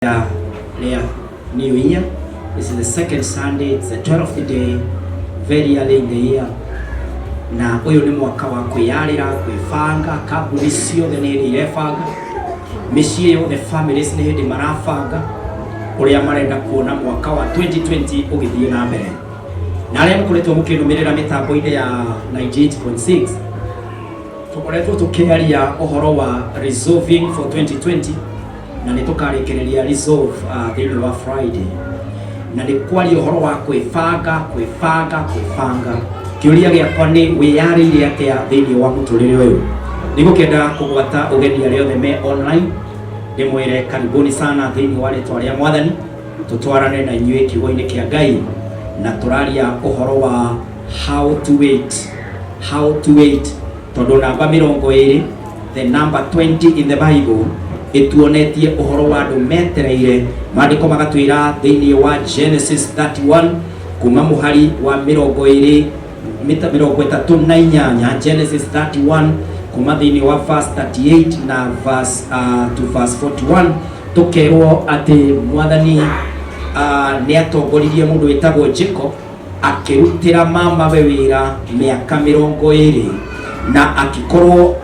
Rĩa New Year. This is the second Sunday, it's the 12th day, very early in the year. Na ũyũ nĩ mwaka wa kwĩyarĩra, kwĩbanga, kambuni ciothe nĩ hĩndĩ irebanga, mĩciĩ yothe, families nĩ hĩndĩ marabanga ũrĩa marenda kuona mwaka wa 2020 ũgĩthiĩ na mbere. Na arĩa mũkoretwo mũkĩnũmĩrĩra mĩtambo-inĩ ya 98.6, tũkoretwo tũkĩaria ũhoro wa resolving for 2020, na nĩ tũkarĩkĩrĩria resolve thĩinĩ wa Friday, na nĩ kwaria ũhoro wa kwĩbanga, kwĩbanga, kwĩbanga. Kĩũria gĩakwa nĩ, wĩyarĩire atĩa thĩinĩ wa mũtũrĩre ũyũ? Nĩgũkĩenda kũgwata ũgeni arĩa othe me online, ndĩmwĩre karibuni sana thĩinĩ wa rĩtwa rĩa Mwathani, tũtwarane na inyuĩ kiugo-inĩ kĩa Ngai, na tũraria ũhoro wa how to wait, how to wait, tondũ namba 20, the number 20 in the Bible, ĩtuonetie ũhoro wa andũ metereire. Maandĩko magatwĩra thĩinĩ wa Genesis 31, kuma mũhari wa 20 38, Genesis 31, kuma thĩinĩ wa verse 38 na verse to verse 41, tũkerwo atĩ Mwathani nĩ atongoririe mũndũ wĩtagwo Jacob, akĩrutĩra mamawe wĩra mĩaka 20, na akĩkorwo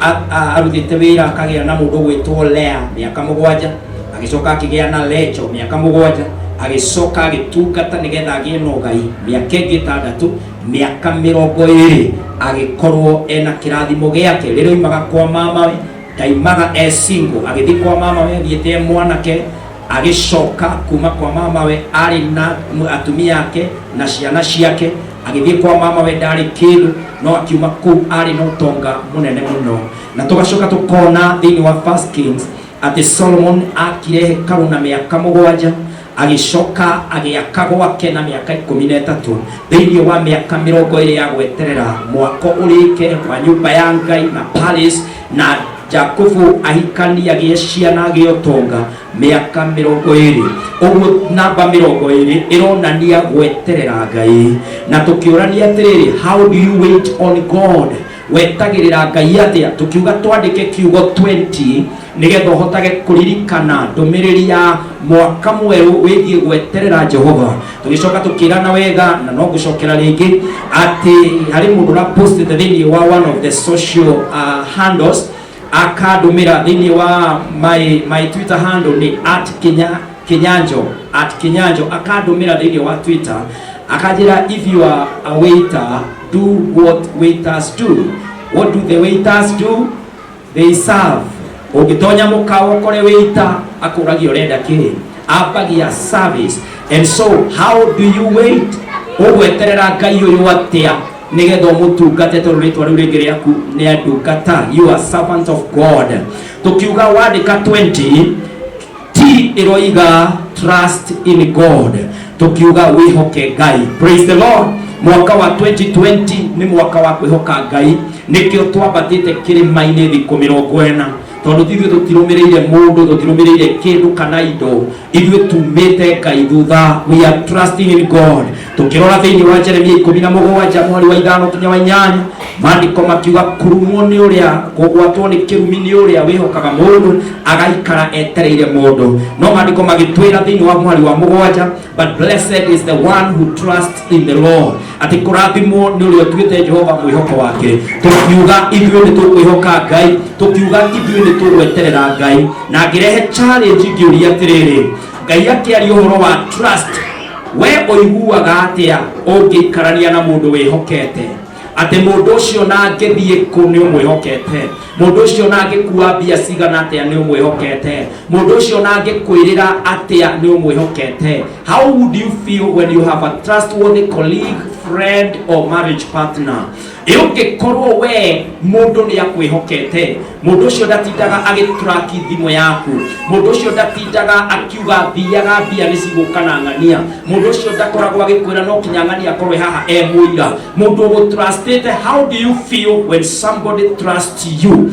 arutĩte wĩra, akagĩa na mũndũ gwĩtwo Lea mĩaka 7, agĩcoka akĩgĩa na Lecho mĩaka 7, agĩcoka agĩtungata nĩgetha agĩe na ũgai mĩaka ĩngĩ 6, mĩaka 20, agĩkorwo ena kĩrathimo gĩake. Rĩrĩa oimaga kwa mamawe, ndaimaga e single. Agĩthiĩ kwa mamawe athiĩte e mwanake, agĩcoka kuma kwa mamawe arĩ na atumia ake na ciana ciake. Agĩthiĩ kwa mamawe ndarĩ kĩndũ, no akiuma kũu arĩ na ũtonga mũnene mũno. Na tũgacoka tũkona thĩinĩ wa First Kings atĩ Solomon akire hekarũ na mĩaka 7, agĩcoka agĩaka gwake na mĩaka 13, thĩinĩ wa mĩaka 20 ya gweterera mwako ũrĩke wa nyũmba ya Ngai na palace, na Jakubu ahikanie, agĩe ciana, agĩe ũtonga, mĩaka 20. Ũguo namba 20 ĩronania gweterera Ngai. Na tũkĩũrania atĩrĩrĩ, how do you wait on God? Wetagĩrĩra Ngai atĩa? Tũkiuga twandĩke kiugo 20 nĩgetha ũhotage kũririkana ndũmĩrĩri ya mwaka mwerũ wĩgiĩ gweterera Jehova. Tũgĩcoka tũkĩrana wega, na no ngũcokera rĩngĩ, atĩ harĩ mũndũ ũrapostĩte thĩinĩ wa one of the social handles, akandũmĩra thĩinĩ wa my Twitter handle, nĩ @Kinyanjo, @Kinyanjo, akandũmĩra thĩinĩ wa Twitter akanjĩra, "If you are a waiter, do what waiters do." What do the waiters do? They serve. Ũngĩtonya mũkawa ũkore waiter, akũragia, "Ũrenda kĩ?" Ambagia service. And so how do you wait? Ũgweterera Ngai ũyũ atĩa nĩgetha ũmũtungate? Tondũ rĩtwa rĩu rĩngĩ rĩaku nĩ ndungata, you are servant of God. Tũkiuga wandĩka 20, T ĩroiga trust in God. Tukiuga wĩhoke Ngai. Praise the Lord. Mwaka wa 2020 nĩ mwaka wa kwĩhoka Ngai. Nĩkĩo twambatĩte kĩrĩma-inĩ thikũ 40, tondũ ithuĩ tũtirũmĩrĩire mũndũ, tũtirũmĩrĩire kĩndũ kana indo, ithuĩ tumĩte Ngai thutha. We are trusting in God. Tũkĩrora thĩinĩ wa Jeremia 17, mweri wa 5 kinya wa 8, maandĩko makiuga, kũrumwo nĩ ũrĩa, kũgwatwo nĩ kĩrumi nĩ ũrĩa wĩhokaga mũndũ, agaikara etereire mũndũ. No maandĩko magĩtwĩra thĩinĩ wa mweri wa 7, "But blessed is the one who trusts in the Lord," atĩ kũrathimwo nĩ ũrĩa ũtuĩte Jehova mwĩhoko wake. Tũkiuga ithuĩ nĩ tũkwĩhoka Ngai, tũkiuga ithuĩ nĩ tũgweterera Ngai. Na ngĩrehe challenge, ngĩũria atĩrĩrĩ, Ngai akĩaria ũhoro wa trust, we ũiguaga atĩa ũngĩikarania na mũndũ wĩhokete, atĩ mũndũ ũcio na angĩthiĩ kũ nĩ ũmwĩhokete, mũndũ ũcio na angĩkua mbia cigana atĩa nĩ ũmwĩhokete, mũndũ ũcio na angĩkwĩrĩra atĩa nĩ ũmwĩhokete? How would you feel when you have a trustworthy colleague, friend or marriage partner? Ĩ ũngĩkorwo we mũndũ nĩ akwĩhokete, mũndũ ũcio ndatindaga agĩtraki thimũ yaku, mũndũ ũcio ndatindaga akiuga thiaga mbia nĩ cigũka na ng'ania, mũndũ ũcio ndakoragwo agĩkwĩra no kinya ng'ania akorwo haha e mũira, mũndũ ũgũtrustĩte, how do you feel when somebody trusts you?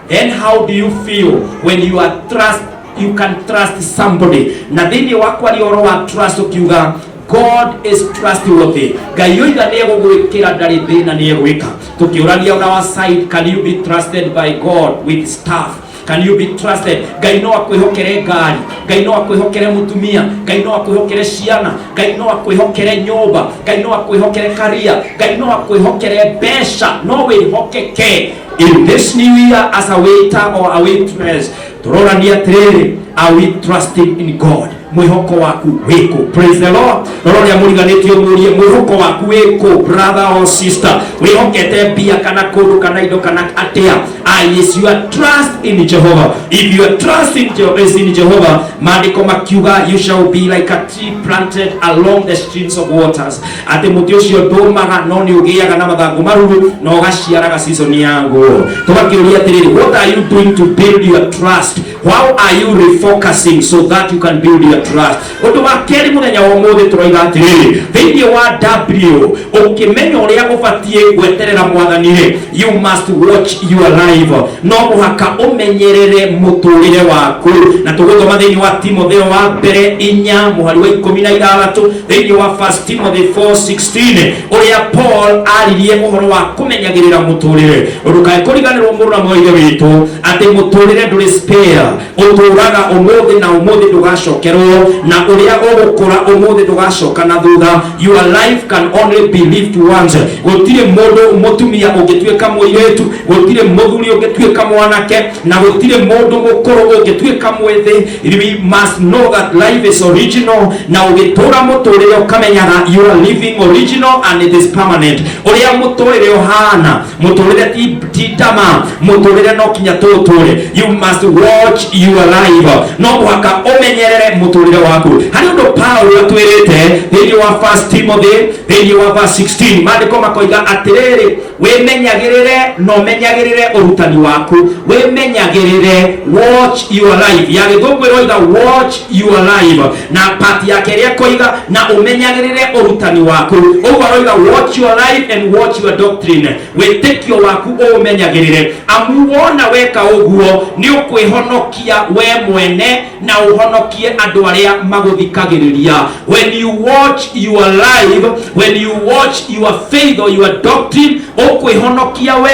Then how do you feel when you are trust, you can trust somebody? Na thĩinĩ wa kwaria ũhoro wa trust, ũkiuga God is trustworthy. Ngai oiga nĩ egũgwĩkĩra, ndarĩ thĩna, nĩ egwĩka. Tũkĩũrania on our side, can you be trusted by God with stuff? Can you be trusted? Ngai no akwĩhokere ngari, Ngai no akwĩhokere mũtumia, Ngai no akwĩhokere ciana, Ngai no akwĩhokere nyũmba, Ngai no akwĩhokere karia, Ngai no akwĩhokere mbeca. No wĩhokeke in this new year as a waiter or a waitress? Tũrorania atĩrĩrĩ, are we trusting in God? Mwĩhoko waku wĩkũ? Praise the Lord. Rora ũrĩa mũriganĩtio, mũrie, mwĩhoko waku wĩkũ, brother or sister? Wĩhokete mbia kana kũndũ kana indo kana atĩa? Ah, is your trust in Jehovah? If your trust is in Jehovah, maandĩko makiuga, you shall be like a tree planted along the streams of waters, atĩ mũtĩ ũcio ndũmaga, no nĩ ũgĩaga na mathangũ maruru na ũgaciaraga season yaguo. Tũgakĩũria atĩrĩrĩ, what are you doing to build your trust? How are you refocusing so that you can build your trust? Ũndũ wa kerĩ mũthenya wa ũmũthĩ tũroiga atĩrĩrĩ, thĩinĩ wa W, ũkĩmenya ũrĩa ũbatiĩ gweterera Mwathani rĩ, you must watch your life. No mũhaka ũmenyerere mũtũrĩre waku. Na tũgũthoma thĩinĩ wa Timotheo wa mbere 4 mũhari wa 16, thĩinĩ wa First Timothy 4:16, ũrĩa Paul aririe ũhoro wa kũmenyagĩrĩra mũtũrĩre. Ndũkae kũriganĩrwo, mũrũ na mwaithe witũ, atĩ mũtũrĩre ndũrĩ spare. Ũtũraga ũmũthĩ na ũmũthĩ ndũgacokerwo, na ũrĩa ũgũkũra ũmũthĩ ndũgacoka na thutha. Your life can only be lived once. Gũtirĩ mũndũ mũtumia ũngĩtuĩka mũirĩtu, gũtirĩ mũthuri ũngĩtuĩka mwanake, na gũtirĩ mũndũ mũkũrũ ũngĩtuĩka mwĩthĩ. We must know that life is original, na ũgĩtũra mũtũrĩre ũkamenyaga you are living original and it is permanent. Ũrĩa mũtũrĩre ũhana, mũtũrĩre ti ndama, mũtũrĩre no kinya tũtũre. You must watch your life. No mũhaka ũmenyerere mũtũrĩre waku. Harĩ ũndũ Paul atwĩrĩte thĩinĩ wa First Timothy, thĩinĩ wa verse 16, maandĩko makoiga atĩrĩrĩ, wĩmenyagĩrĩre na ũmenyagĩrĩre ũrutani waku. Wĩmenyagĩrĩre, watch your life. Ya Gĩthũngũ ĩroiga "watch your life", na part ya kerĩ akoiga na ũmenyagĩrĩre ũrutani waku. Ũguo aroiga watch your life and watch your doctrine. Wĩtĩkio waku ũũmenyagĩrĩre, amu wona weka ũguo nĩ ũkwĩhonokia we mwene na ũhonokie andũ arĩa magũthikagĩrĩria. When you watch your life, when you watch your faith or your doctrine, ũkwĩhonokia we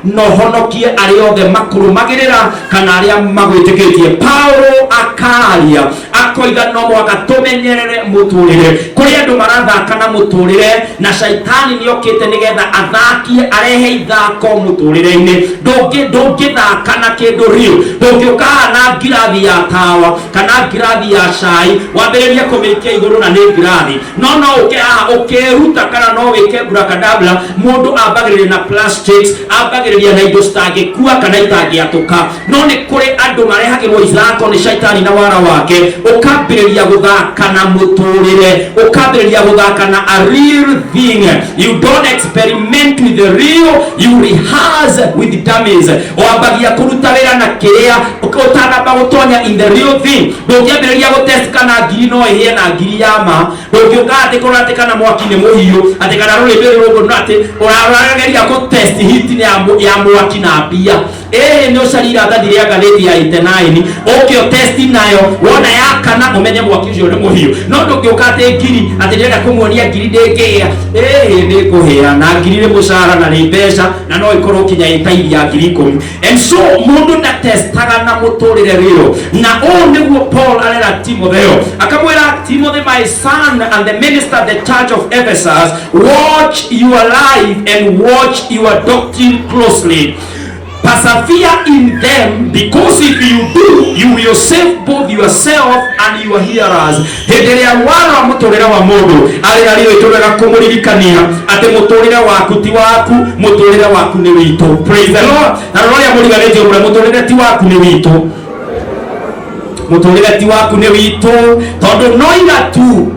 na ũhonokie arĩa othe makũrũmagĩrĩra kana arĩa magwĩtĩkĩtie. Paulo akaria akoiga no mũhaka tũmenyerere mũtũrĩre. Kũrĩ andũ marathaka na mũtũrĩre, na caitani nĩ okĩte nĩgetha athakie, arehe ithako mũtũrĩre-inĩ. Ndũngĩthaka na kĩndũ real. Ndũngĩũka haha na ngirathi ya tawa kana ngirathi ya cai wambĩrĩrie kũmĩikia igũrũ na nĩ ngirathi. No ũke haha ũkĩruta kana no wĩke abracadabra. Mũndũ ambagĩrĩria na plastics, ambagĩrĩria na indo citangĩkua kana itangĩatũka. No nĩ kũrĩ andũ marehagĩrwo ithako nĩ caitani na wara wake, ũkambĩrĩria gũthaka na mũtũrĩre, ũkambĩrĩria gũthaka na a real thing. You don't experiment with the real, you rehearse with dummies. Wambagia kũruta wĩra na kĩrĩa ũtanamba gũtonya in the real thing. Ndũngĩambĩrĩria gũtest kana ngiri no ĩhĩe na ngiri ya ma. Ndũngĩũka atĩ kũrora atĩ kana mwaki nĩ mũhiũ, atĩ kana rũrĩmĩ rũrũngũ, no atĩ ũrageria gũtest heat ya mwaki na mbia. Ĩĩ, nĩ ũcaria iratathi rĩa ngathĩti ya 89 ũke ũtesti nayo, wona yakana ũmenye mwaki ũcio nĩ mũhiũ. No ndũngĩũka atĩ ngiri, atĩ ndĩrenda kũmuonia ngiri ndĩngĩhĩa. Ĩĩ, nĩ kũhĩa, na ngiri nĩ mũcara na nĩ mbeca, na no ĩkorwo kinya ĩtaithi ya 10,000. And so mũndũ ndatestaga na mũtũrĩre rĩo. Na ũũ nĩguo Paul arera Timotheo, akamwĩra, "Timothy, my son and the minister of the church of Ephesus, watch your life and watch your doctrine closely. Persevere in them, because if you do, you will save both yourself and your hearers." Hĩndĩ ĩrĩa warora mũtũrĩre wa mũndũ, arĩ na rĩo itũrega kũmũririkania atĩ mũtũrĩre waku ti waku, mũtũrĩre waku nĩ witũ. Praise the Lord. Na rora ũrĩa mũriganĩtie ũmwe, mũtũrĩre ti waku, nĩ witũ. Mũtũrĩre ti waku, nĩ witũ, tondũ no ira tu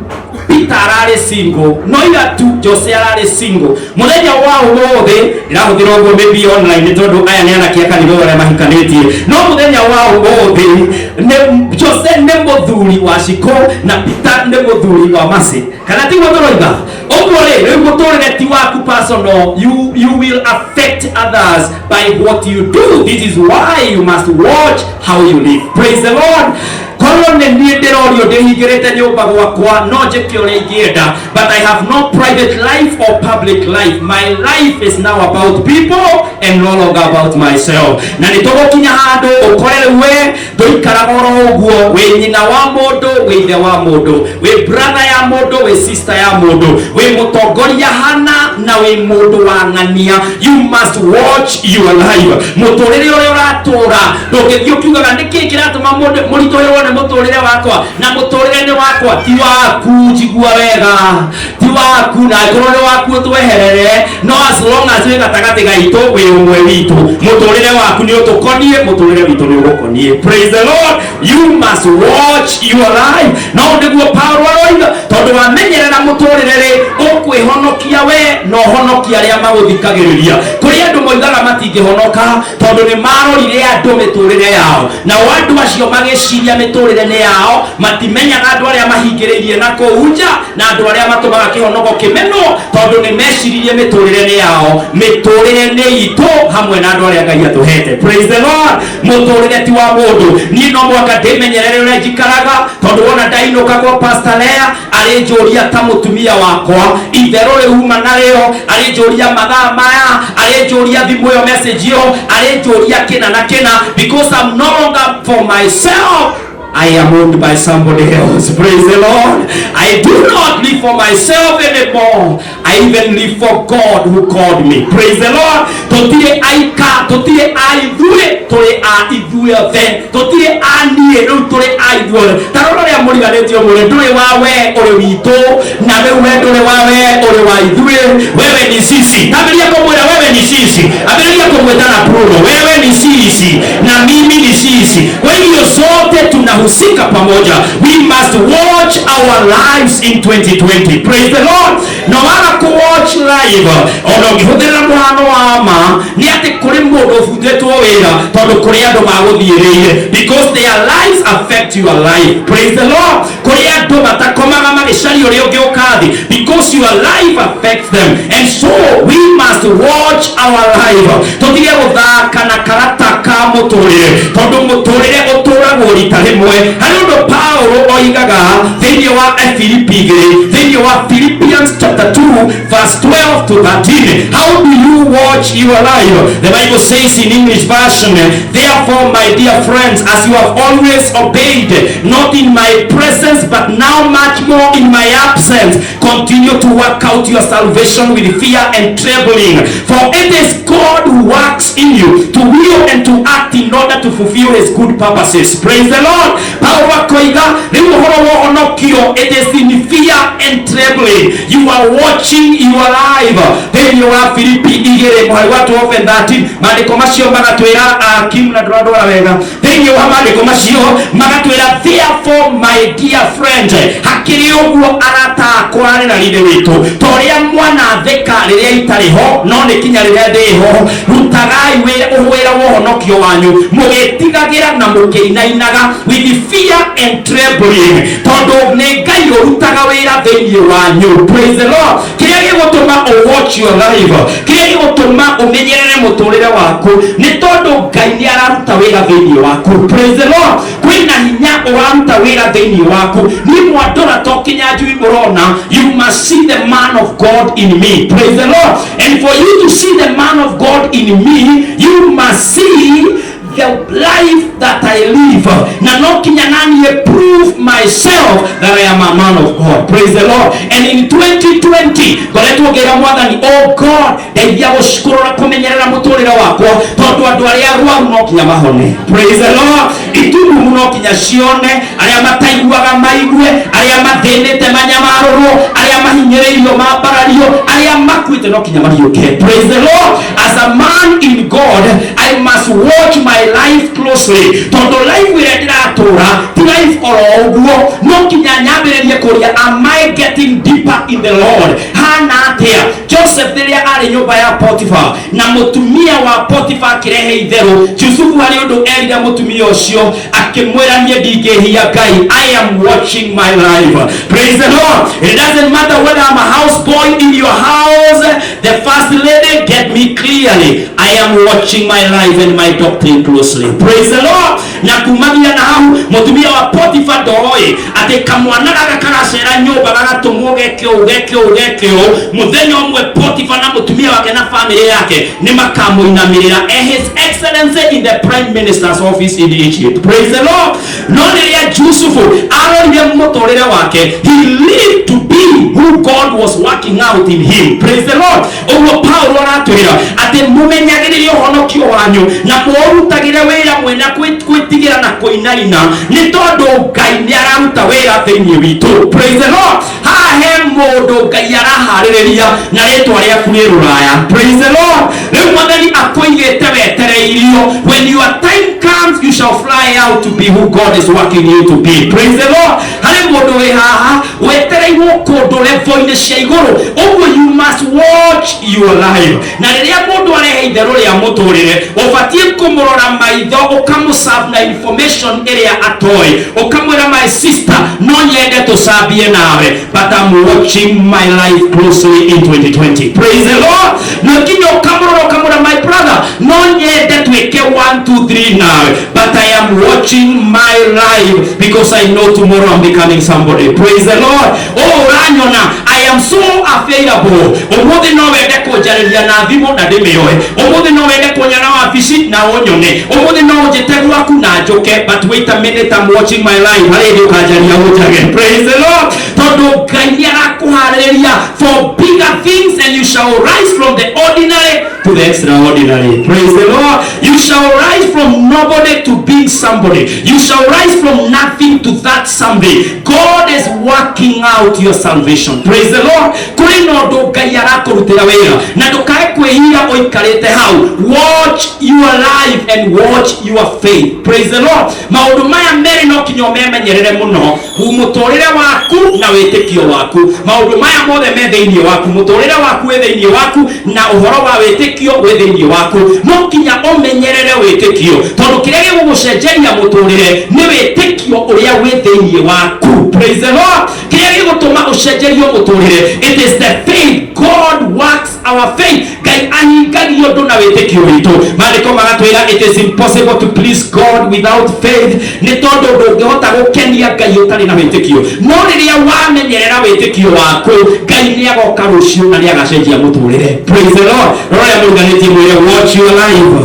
Peter ararĩ single, no ira tu Jose ararĩ single. Mũthenya wa ũmũthĩ ndĩrahũthĩra ũguo maybe online nĩ tondũ aya nĩ anake a kanitha arĩa mahikanĩtie, no mũthenya wa ũmũthĩ nĩ Jose nĩ mũthuri wa Shiko na Peter nĩ mũthuri wa Mercy. Kana tiguo tũroiga ũguo rĩ? Rĩu mũtũrĩre ti waku personal. You will affect others by what you do. This is why you must watch how you live. Praise the Lord. Korwo Korwo nĩ niĩ ndĩrorio ndĩhingĩrĩte nyũmba gwakwa, no njĩke ũrĩa ingĩenda, but I have no private life or public life. My life is now about people and no longer about myself. Na nĩ tũgũkinya handũ ũkore rĩu we ndũikaraga oro ũguo, wĩ nyina wa mũndũ, wĩ ithe wa mũndũ, wĩ brother ya mũndũ, wĩ sister ya mũndũ, wĩ mũtongoria hana na wĩ mũndũ wa ng'ania. You must watch your life. Mũtũrĩre ũrĩa ũratũra, ndũngĩthiĩ ũkiugaga nĩkĩ kĩratũma mũritũhĩrwo nĩ mũtũrĩre wakwa, na mũtũrĩre nĩ wakwa, ti waku. Njigua wega, ti waku, na angĩkorwo nĩ waku ũtweherere, no as long as wĩ gatagatĩ gaitũ, wĩ ũmwe witũ. Mũtũrĩre waku nĩ ũtũkoniĩ, mũtũrĩre witũ nĩ ũgũkoniĩ. Praise the Lord. You must watch your life. No nĩguo Paulo aroiga, tondũ wamenyerera mũtũrĩre rĩ, ũkwĩhonokia we na ũhonokia arĩa magũthikagĩrĩria. Kũrĩ andũ moigaga matingĩhonoka tondũ nĩ marorire andũ mĩtũrĩre yao, nao andũ acio magĩciria mĩtũrĩre nĩ yao, matimenyaga andũ arĩa mahingĩrĩirie na kũu nja na andũ arĩa matũmaga kĩhonoko kĩmenwo, tondũ nĩ meciririe mĩtũrĩre nĩ yao. Mĩtũrĩre nĩ itũ hamwe na andũ arĩa Ngai atũhete. Praise the Lord. Mũtũrĩre ti wa mũndũ. Niĩ no mũhaka ndĩmenyerere ũrĩa njikaraga, tondũ wona ndainũka kwa Pastor Lea, arĩnjũria ta mũtumia wakwa itherũ rĩu uma narĩo, arĩnjũria mathaa maya, arĩnjũria thimũ ĩyo, message ĩyo, arĩnjũria kĩna na kĩna, because I'm no longer for myself. I am owned by somebody else. Praise the Lord. I do not live for myself anymore. I even live for God who called me. Praise the Lord. Tutire aika, tutire a ithuĩ, tũrĩ a ithuĩ othe. Tutire a niĩ, rĩu tũrĩ a ithuĩ othe. Ta rora ũrĩa mũriganĩtio mũrĩ, ndũrĩ wa we, ũrĩ witũ, na rĩu we ndũrĩ wa we, ũrĩ wa ithuĩ. Wewe ni sisi. Ambĩrĩria kũmwĩra wewe ni sisi. Ambĩrĩria kũmwĩta na plural. Wewe ni sisi na mimi ni sisi. Kwa hivyo sote tunahusika pamoja. We must watch our lives in 2020. Praise the Lord. Na waga ku watch life, ona ũngĩhũthĩra mũhano wa ma, nĩ atĩ kũrĩ mũndũ ũbutĩtwo wĩra tondũ kũrĩ andũ magũthiĩrĩire, because their lives affect your life. Praise the Lord. Kũrĩ andũ matakomaga magĩcaria ũrĩa ũngĩũka thĩ, because your life affects them, and so we must watch our life. Tũtige gũthaka na karata ka mũtũrĩre, tondũ mũtũrĩre ũtũragwo rita rĩmwe. Harĩ ũndũ Paulo oigaga thĩinĩ wa Filipi 2, thĩinĩ wa Philippians chapter 2 verse 12 to 13. How do you watch your life? The Bible says in English version, "Therefore, my dear friends, as you have always obeyed, not in my presence but now much more in my absence, continue to work out your salvation with fear and trembling, for it is God who works in you to will and to act in order to fulfill his good purposes." Praise the Lord. Paulo akoiga rĩu ũhoro wa ũhonokio, it is in fear and trembling you are watching your life. Thĩinĩ wa Filipi 2 mũhari wa 12 and 13, maandĩko macio magatwĩra, Kim na ndũrandwara wega, thĩinĩ wa maandĩko macio magatwĩra, "Therefore, my dear friend," hakĩrĩ ũguo arata akwa arĩ na rire witũ, ta ũrĩa mwanathĩka rĩrĩa itarĩ ho, no nĩ kinya rĩrĩa ndĩ ho, rutagai wĩra wa ũhonokio wanyu mũgĩtigagĩra na mũkĩinainaga, with fear and trembling, tondũ nĩ Ngai ũrutaga wĩra thĩinĩ wanyu. Praise the Lord. Kĩrĩa gĩgũtũma watch your life, kĩrĩa gĩgũtũma ũmenyerere mũtũrĩre waku, nĩ tondũ Ngai nĩ araruta wĩra thĩinĩ waku. Praise the Lord. Kwĩna hinya ũraruta wĩra thĩinĩ waku. Niĩ mwandora to Kĩnyanjui ũrona, you must see the man of God in me. Praise the Lord. And for you to see the man of God in me, you must see the life that I live. Na no kinya naniĩ prove myself that I am a man of God. Praise the Lord. And in 2020 ngoretwo ngĩra Mwathani, "Oh God, ndeithia gũkũrora kũmenyerera mũtũrĩre wakwa, tondũ andũ arĩa arwaru no kinya mahone." Praise the Lord. Itumumu no kinya cione, arĩa mataiguaga maigue, arĩa mathĩnĩte manyamarũrwo, arĩa mahinyĩrĩirio mambarario, arĩa makuĩte no kinya mariũke. Praise the Lord. As a man in God, I must watch my life closely, tondũ life ĩrĩa ndĩratũra ti life oro ũguo. No kinya Kinya nyambĩrĩrie kũria, am I getting deeper in the Lord? Hana atĩa Joseph rĩrĩa arĩ nyũmba ya Potiphar na mũtumia wa Potiphar akĩrehe itherũ? Jusufu harĩ ũndũ erire mũtumia ũcio, akĩmwĩra, "Niĩ ndingĩhia Ngai, I am watching my life." Praise the Lord. It doesn't matter whether I'm a house boy in your house, the first lady, get me clearly, I am watching my life and my doctrine closely. Praise the Lord. Na kumagia na hau, mũtumia wa Potiphar ndoĩ atĩ kamwana gaka karacera nyũmba gagatũmwo geke ũũ, geke ũũ, geke ũũ. Mũthenya ũmwe Potiphar na mũtumia wake na famĩlĩ yake nĩ makamũinamĩrĩra his excellency in the prime minister's office in Egypt. Praise the Lord. No rĩrĩa Jusufu arorire mũtũrĩre wake, he lived to be who God was working out in him. Praise the Lord. Ũguo Paulo aratwĩra atĩ mũmenyagĩrĩre ũhonokio wanyu na mũũrutagĩre wĩra mwena gwĩtigĩra na kũinaina, nĩ tondũ Ngai nĩ araruta wĩra thĩinĩ witũ. Praise the Lord. Haha he mũndũ Ngai araharĩrĩria na rĩtwa rĩaku rĩ rũraya. Praise the Lord. Rĩu Mwathani akũigĩte wetereirio. When your time comes, you shall fly out to be who God is working you to be. Praise the Lord. Harĩ mũndũ wĩ haha wetereirwo kũndũ level-inĩ cia igũrũ. Ũguo you must watch your life. Na rĩrĩa mũndũ arehe itherũ rĩa mũtũrĩre, ũbatiĩ kũmũrora maitho, ũkamũserve na information ĩrĩa atoĩ, ũkamwĩra, "My sister, no nyende tũcambie nawe, but I'm watching my life closely in 2020." Praise the Lord. No nginya ũkamũrora, ũkamwĩra, "My brother, no nyende twĩke 1 2 3 nawe, but I am watching my life because I know tomorrow I'm becoming somebody." Praise the Lord. Oh, ũranyona I am so available. Ũmũthĩ no wende kũnjarĩria na thimũ na ndĩmĩoe, ũmũthĩ no wende kũnyona wabici na ũnyone, ũmũthĩ no ũnjĩte gwaku na njũke, but wait a minute, I'm watching my life. Harĩ hĩndĩ ũkanjaria ũnjage. Praise the Lord. Tondũ Ngai nĩ arakũharĩrĩria for bigger things, and you shall rise from the ordinary to the extraordinary. Praise the Lord. You shall rise from nobody to being somebody. You shall rise from nothing to that something. God is working out your salvation. Praise the Lord. Kũrĩ na ũndũ Ngai arakũrutĩra wĩra na ndũkae kwĩhira ũikarĩte hau. Watch your life and watch your faith. Praise the Lord. Maũndũ maya merĩ no kinya ũmemenyerere mũno, mũtũrĩre waku na wĩtĩkio waku. Maũndũ maya mothe me thĩinĩ waku, mũtũrĩre waku wĩ thĩinĩ waku na ũhoro wa wĩtĩkio wĩ thĩinĩ waku. No kinya ũmenyerere wĩtĩkio, tondũ kĩrĩa gĩgũgũcenjeria mũtũrĩre nĩ wĩtĩkio ũrĩa wĩ thĩinĩ waku. Praise the Lord. Kĩrĩa gĩgũtũma ũcenjerio mũtũrĩre, it is the faith. God works our faith. Ngai ahingagia ũndũ na wĩtĩkio witũ. Maandĩko magatwĩra it is impossible to please God without faith, nĩ tondũ ndũngĩhota gũkenia Ngai ũtarĩ na wĩtĩkio. No rĩrĩa wamenyerera wĩtĩkio waku, Ngai nĩ agoka rũciũ na nĩ agacenjia mũtũrĩre. Praise the Lord. Rora ũrĩa mũriganĩtie, mwĩre, "Watch your life,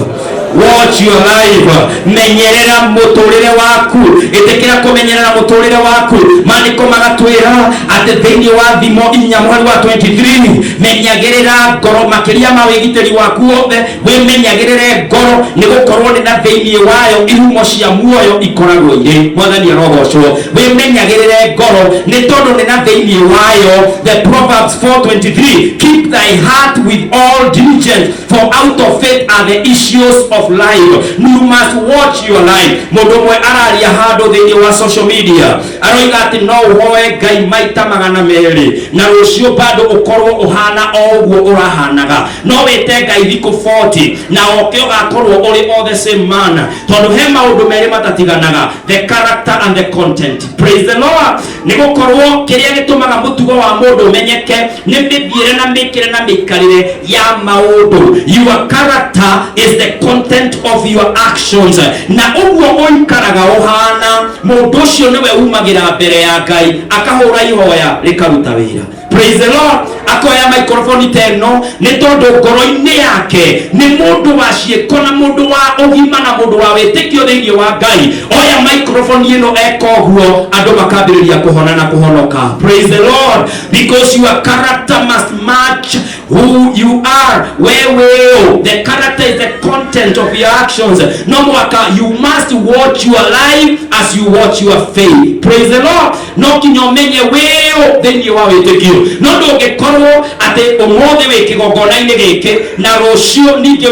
watch your life." Menyerera mũtũrĩre waku, ĩtĩkĩra kũmenyerera mũtũrĩre waku. Maandĩko magatwĩra atĩ thĩinĩ wa Thimo 4 mũhari wa 23, menyagĩrĩra ngoro makĩria ma wĩgitĩri waku wothe, wĩmenyagĩrĩre ngoro, nĩ gũkorwo nĩ na thĩinĩ wayo ihumo cia muoyo ikoragwo irĩ. Mwathani arogocwo. Wĩmenyagĩrĩre ngoro nĩ tondũ nĩ na thĩinĩ wayo. The Proverbs 4:23, "Keep thy heart with all diligence, for out of it are the issues of life." You must watch your life. Mũndũ ũmwe araria handũ thĩinĩ wa social media, aroiga atĩ no ũhoe Ngai maita 200 na rũciũ bado ũkorwo ũhana o ũguo ũrahanaga. No wĩte Ngai thikũ 40 na oke ũgakorwo ũrĩ all the same man, tondũ he maũndũ merĩ matatiganaga, the character and the content. Praise the Lord. Nĩ gũkorwo kĩrĩa gĩtũmaga mũtugo wa mũndũ ũmenyeke nĩ mĩthiĩre na mĩkĩre na mĩikarĩre ya maũndũ. Your character is the content of your actions. Na ũguo ũikaraga ũhana, mũndũ ũcio nĩwe umagĩra mbere ya Ngai akahũra ihoya rĩkaruta wĩra. Praise the Lord. Akoya microphone ta ĩno nĩ tondũ ngoro-inĩ yake nĩ mũndũ wa ciĩko na mũndũ wa ũgima na mũndũ wa wĩtĩkio thĩinĩ wa Ngai. Oya microphone ĩno, eka ũguo, andũ makambĩrĩria kũhona na kũhonoka. Praise the Lord. Because your character must match who you are. Wewe, the character is the content of your actions. No mwaka you must watch your life as you watch your faith. Praise the Lord. No kinya ũmenye wĩũ thĩinĩ wa wĩtĩkio. No ndũngĩkorwo atĩ ũmũthĩ wĩ kĩgongona-inĩ gĩkĩ na rũciũ ningĩ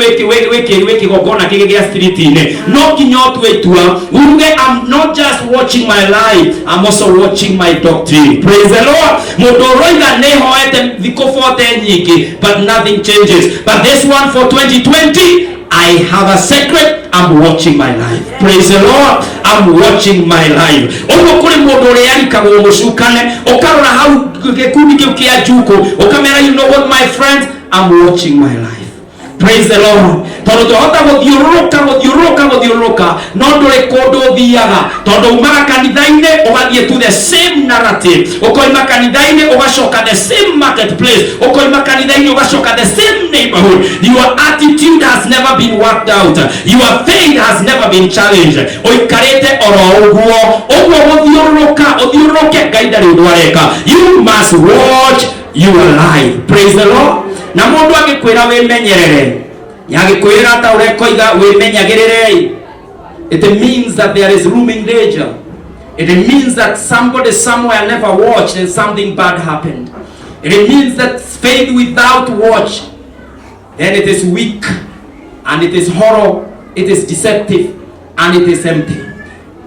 wĩ kĩgongona kĩngĩ gĩa street-inĩ. No nginya ũtue itua uge, "I'm not just watching my life, I'm also watching my doctrine." Praise the Lord. Mũndũ ũroiga nĩ hoete thikũ 40 nyingĩ but nothing changes, but this one, for 2020 I have a secret. I'm watching my life. Praise the Lord. I'm watching my life. Ũguo kũrĩ mũndũ ũrĩa arikagwo mũcukane, ũkarora hau gĩkundi kĩu kĩa njukũ, ũkamera, "You know what, my friends, I'm watching my life." Praise the Lord. Tondũ twahota gũthiũrũrũka, gũthiũrũrũka, gũthiũrũrũka, no ndũrĩ kũndũ ũthiaga, tondũ umaga kanitha-inĩ ũgathiĩ to the same narrative, ũkoima kanitha-inĩ ũgacoka the same marketplace, ũkoima kanitha-inĩ ũgacoka the same neighborhood. Your attitude has never been worked out. Your faith has never been challenged. Ũikarĩte oro ũguo ũguo, gũthiũrũrũka ũthiũrũrũke, Ngai ndarĩ ũndũ areka. You must watch your life. Praise the Lord. Na mũndũ angĩkwĩra wĩmenyerere, yagĩkwĩra ta ũrĩa koiga wĩmenyagĩrĩre, it means that there is looming danger. It means that somebody somewhere never watched and something bad happened. It means that faith without watch, then it is weak and it is hollow, it is deceptive and it is empty.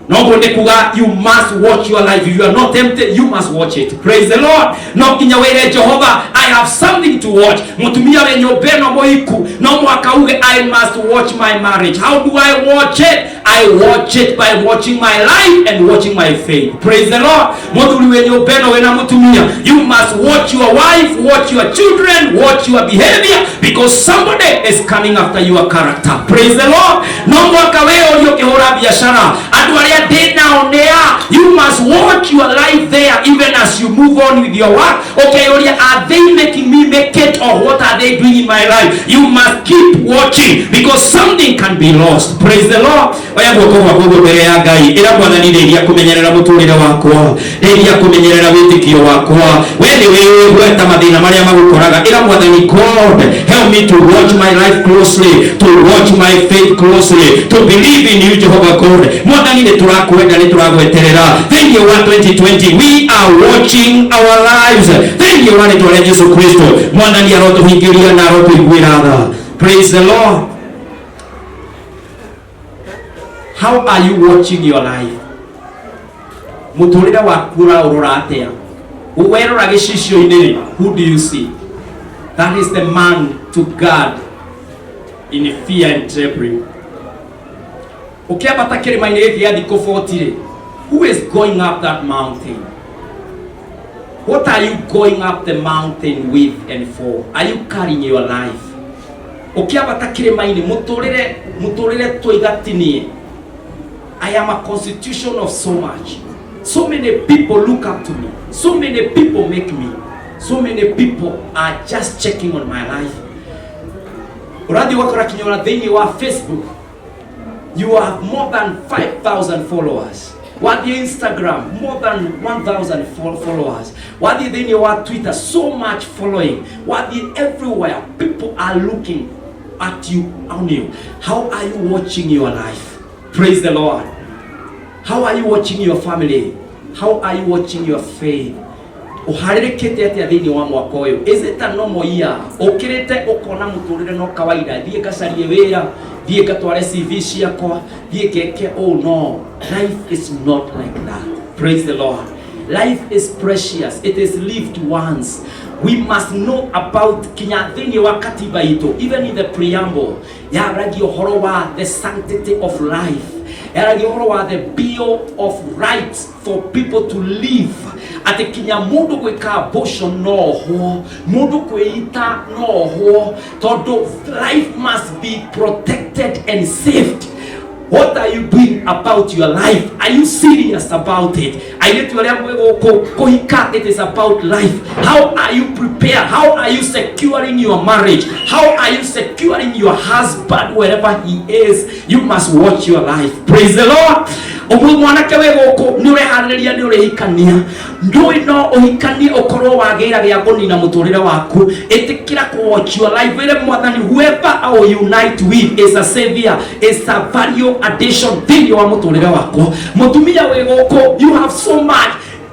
Noguo nĩ kuga you must watch your life. If you are not empty, you must watch it. Praise the Lord. No nginya wĩre Jehova, "I have something to watch." Mũtumia wĩ nyũmba ĩno mũhiku, no mũhaka uge, "I must watch my marriage." How do I watch it? I watch it by watching my life and watching my faith. Praise the Lord. Mũthuri wĩ nyũmba ĩno wĩna mũtumia, you must watch your wife, watch your children, watch your behavior, because somebody is coming after your character. Praise the Lord. No mwaka wĩ ũria ũkĩhũra biacara, andũ arĩa ndĩ nao nĩa. You must watch your life there even as you move on with your work. Ũkeyũria, "Are they making me make it or what are they doing in my life?" You must keep watching because something can be lost. Praise the Lord. Oya guoko gwaku ũguo mbere ya Ngai, ĩra Mwathani, "Ndeithia kũmenyerera mũtũrĩre wakwa, ndeithia kũmenyerera wĩtĩkio wakwa." We nĩ wĩgweta mathĩna marĩa magũkoraga. Ĩra Mwathani, "God, help me to watch my life closely, to watch my faith closely, to believe in you, Jehovah God." Mwathani, nĩ tũrakwenda, nĩ tũragweterera. Thĩinĩ wa 2020 we are watching our lives. Thĩinĩ wa rĩtwa rĩa Jesu Kristo, Mwathani arotũhingĩria na arotũiguĩra tha. Praise the Lord. How are you watching your life? Mũtũrĩre waku ũraũrora atĩa? Werora gĩcicio-inĩ rĩ, who do you see? That is the man to guard in fear and trembling. Ũkĩambata kĩrĩma-inĩ gĩkĩ gĩa thikũ 40 rĩ, who is going up that mountain? What are you going up the mountain with and for? Are you carrying your life? Ũkĩambata kĩrĩma-inĩ, mũtũrĩre tũigatinie. I am a constitution of so much. So many people look up to me. So many people make me. So many people are just checking on my life. Ũrathiĩ ũgakora kinya ona thĩinĩ wa Facebook you have more than 5,000 followers. Wathiĩ Instagram, more than 1000 followers. Wathiĩ thĩinĩ wa Twitter, so much following. Wathiĩ everywhere, people are looking at you, on you. How are you watching your life? Praise the Lord. How are you watching your family? How are you watching your faith? Ũharĩrĩkĩte atĩa thĩinĩ wa mwaka ũyũ? Is it a normal year? Ũkĩrĩte ũkona mũtũrĩre no kawaida, thiĩ ngacarie wĩra, thiĩ ngatware CV ciakwa, thiĩ ngeke ũũ. No, life is not like that. Praise the Lord. Life is precious. It is lived once. We must know about kinya thĩinĩ wa katiba itũ, even in the preamble, yaragia ũhoro wa the sanctity of life, yaragia ũhoro wa the Bill of Rights for people to live, atĩ kinya mũndũ gwĩka abortion no ohwo, mũndũ kwĩita no ohwo, tondũ life must be protected and saved. What are you doing about your life? Are you serious about it? Airĩtu arĩa mwĩ gũkũ kũhika, it is about life. How are you prepared? How are you securing your marriage? How are you securing your husband wherever he is? You must watch your life. Praise the Lord. Ũguo mwanake wĩ gũkũ, nĩ ũreharĩrĩria, nĩ ũrĩhikania, ndũĩ no ũhikanie ũkorwo wagĩra gĩa kũnina mũtũrĩre waku. Ĩtĩkĩra kũ watch your life. Wĩre Mwathani, "Whoever I will unite with is a savior, is a value addition thĩinĩ wa mũtũrĩre wakwa." Mũtumia wĩ gũkũ, you have so much.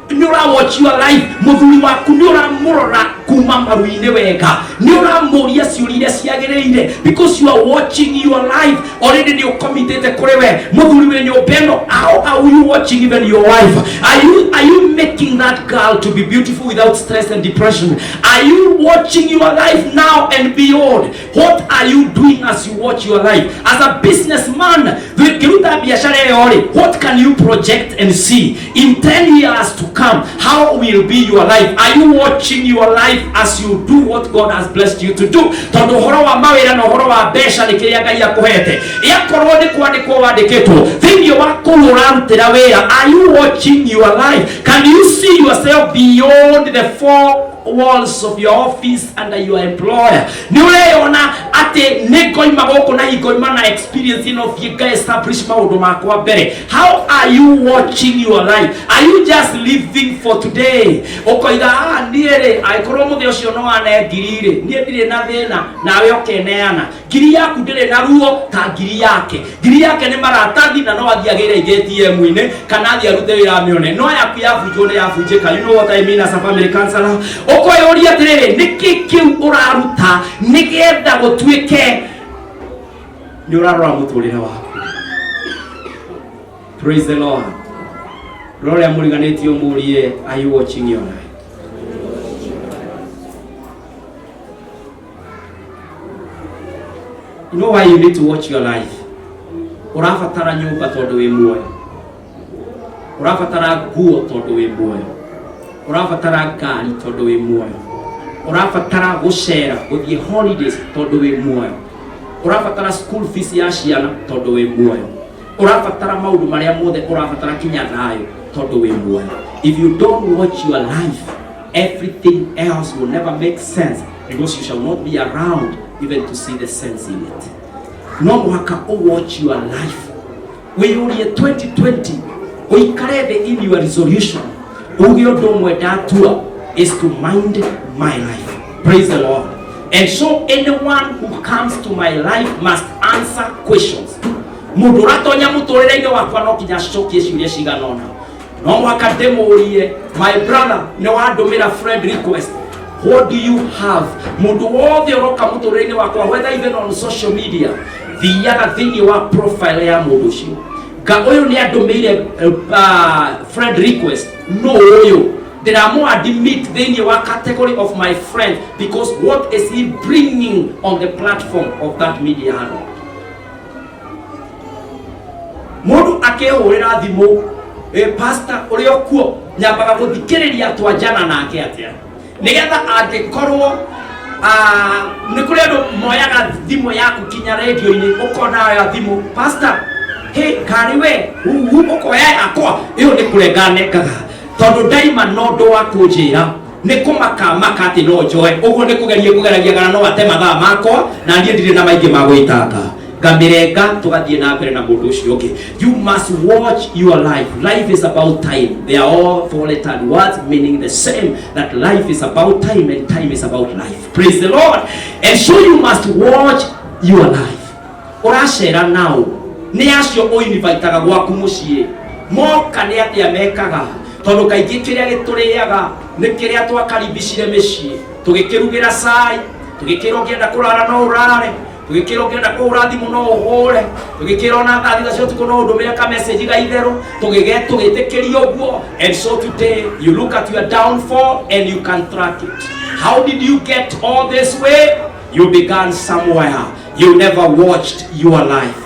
Nĩ ũra watch your life. Mũthuri waku nĩ ũramũrora kuma maru-inĩ wega, nĩ ũramũria ciũria iria ciagĩrĩire, because you are watching your life already. Nĩ ũkomitĩte kũrĩ we mũthuri wĩ nyũmba ĩno. How are you watching even your wife? Are you making that girl to be beautiful without stress and depression? Are you watching your life now and beyond? What are you doing as you watch your life? As a businessman, wĩkĩruta biacara ĩyo rĩ, what can you project and see in 10 years to come? How will be your life? Are you watching your life as you do what God has blessed you to do? Tondũ ũhoro wa mawĩra na ũhoro wa mbeca nĩ kĩrĩa Ngai akũhete. Ĩakorwo nĩ kwandĩkwo wandĩkĩtwo thĩinĩ wa kũu ũrarutĩra wĩra, are you watching your life? Can you see yourself beyond the four walls of your office and your employer? Nĩ ũreyona atĩ nĩ ngoima gũkũ na ngoima na experience ĩno, thiĩ nga establish maũndũ makwa mbere? How are you watching your life? Are you just living for today? Ũkoiga, "Ah, niĩ rĩ, angĩkorwo mũthĩ ũcio no ane ngiri rĩ, niĩ ndirĩ na thĩna." Nawe ũkeneana ngiri yaku ndĩrĩ na ruo ta ngiri yake. Ngiri yake nĩ maratathi na no athiĩ agĩre ingĩ ATM-inĩ kana athiĩ arute wĩra amĩone, no yaku yabunjwo nĩ yabunjĩka. You know what I mean as a family counselor. Ũkwĩyũria atĩrĩrĩ, nĩkĩ kĩu ũraruta nĩgetha gũtuĩke nĩ ũrarora mũtũrĩre waku? Praise the Lord. Rora ũrĩa mũriganĩtie, ũmũrie, "Are you watching your life?" You know why you need to watch your life? Ũrabatara nyũmba tondũ wĩ muoyo, ũrabatara nguo tondũ wĩ muoyo, ũrabatara ngari tondũ wĩ muoyo, ũrabatara gũcera, gũthiĩ holidays tondũ wĩ muoyo, ũrabatara school fees ya ciana tondũ wĩ muoyo, ũrabatara maũndũ marĩa mothe ũrabatara kinya thayũ tondũ wĩ muoyo. If you don't watch your life, everything else will never make sense, because you shall not be around even to see the sense in it. No mũhaka watch your life, wĩyũrie 2020, ũikare thĩ in your resolution, uge, "Ũndũ ũmwe ndatua is to mind my life." Praise the Lord. And so anyone who comes to my life must answer questions. Mũndũ ũratonya mũtũrĩre-inĩ wakwa no kinya acokie ciũria cigana ũna. No mũhaka ndĩmũrie, "My brother, nĩ wandũmĩra friend request, what do you have?" Mũndũ wothe ũroka mũtũrĩre-inĩ wakwa, whether even on social media, thiaga thĩinĩ wa profile ya mũndũ ũcio, nga ũyũ nĩ andũmĩire friend request, no ũyũ ndĩramũ admit thĩinĩ wa category of my friend, because what is he bringing on the platform of that media handle? Mũndũ akĩhũrĩra thimũ, "Pastor, ũrĩa ũkuo," nyambaga gũthikĩrĩria twanjana nake atĩa, nĩgetha angĩkorwo nĩ kũrĩ andũ moyaga thimũ yaku kinya rendio-inĩ, ũkona oya thimũ, "Pastor, he karĩ we uhu," ũkoya yakwa ĩyo nĩ kũrenga nengaga, tondũ ndaima na ũndũ wa kũnjĩra nĩ kũmaka maka atĩ no njoe ũguo, nĩ kũgeria kũgeragia kana no ate mathaa makwa, na niĩ ndirĩ na maingĩ ma gwĩtanga, ngamĩrenga, tũgathiĩ na mbere na mũndũ ũcio ũngĩ. You must watch your life. Life is about time. They are all four lettered words meaning the same, that life is about time and time is about life. Praise the Lord. And so you must watch your life. Ũracera nao nĩ acio ũinvitaga gwaku mũciĩ, moka nĩ atĩa mekaga? Tondũ kaingĩ kĩrĩa gĩtũrĩaga nĩ kĩrĩa twakaribicire mĩciĩ, tũgĩkĩrugĩra cai, tũgĩkĩra ũngĩenda kũrara no ũrare, tũgĩkĩra ũngĩenda kũhũra thimũ no ũhũre, tũgĩkĩra ona thaa 3 cia ũtukũ no ũndũmĩre ka message ga itherũ, tũgĩge tũgĩtĩkĩria ũguo. And so today you look at your downfall and you can track it. How did you get all this way? You began somewhere. You never watched your life.